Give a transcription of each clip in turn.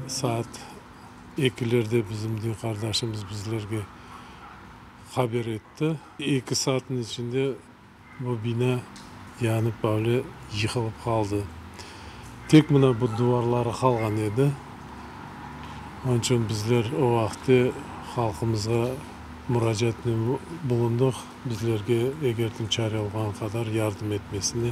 Saat ekilerde bizim din qardaşımız bizlerge haber etti. Eki saatniñ içinde bu bina yanıp böyle yıqılıp qaldı. Tek mına bu duvarları qalğan edi. Onıñ içün bizler o vaqıtte halqımızğa muracaatnen bulundıq, bizlerge eger çare olğanı qadar yardım etmesine.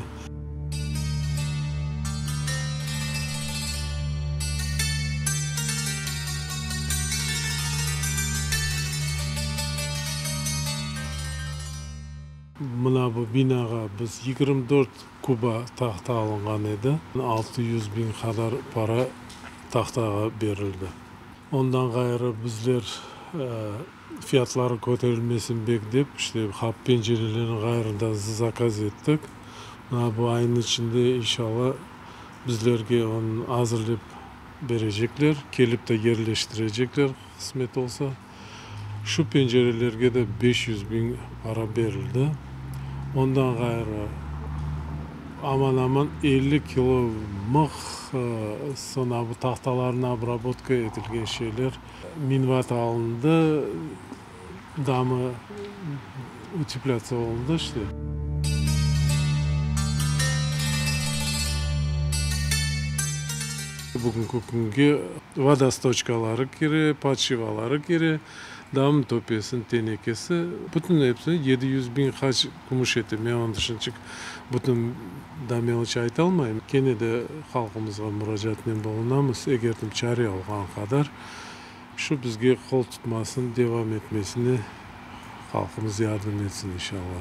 Mına bu binağa biz 24 kuba tahta alınğan edi, 600 biñ qadar para tahtağa berildi. Ondan ğayrı bizler fiyatları köterilmesin bek dep, işte qapı pencerelerni ğayrıdan zakaz ettik. Mına bu aynıñ içinde inşalla bizlerge onı azırlep berecekler, kelip de yerleştirecekler, qısmet olsa. Şu pencerelerge de 500 biñ para berildi. Ondan ğayrı aman-aman 50 kilo mıh, soñra bu tahtalarnı obrabotka etilgen şeyler, minvat alındı, damı uteplâtsiya olundı işte. Bugünki künge vodostoçkaları kire, podşivaları kire, dam töpesiniñ tenekesi, bütün episi 700 biñ qaç kümüş ete. Men onı şınçıq bütün da meloç aytalmayım. Kene de halqımızğa muracaatnen bulunamız, eger çare olğan qadar şu bizge qol tutmasın devam etmesine halqımız yardım etsin, inşalla.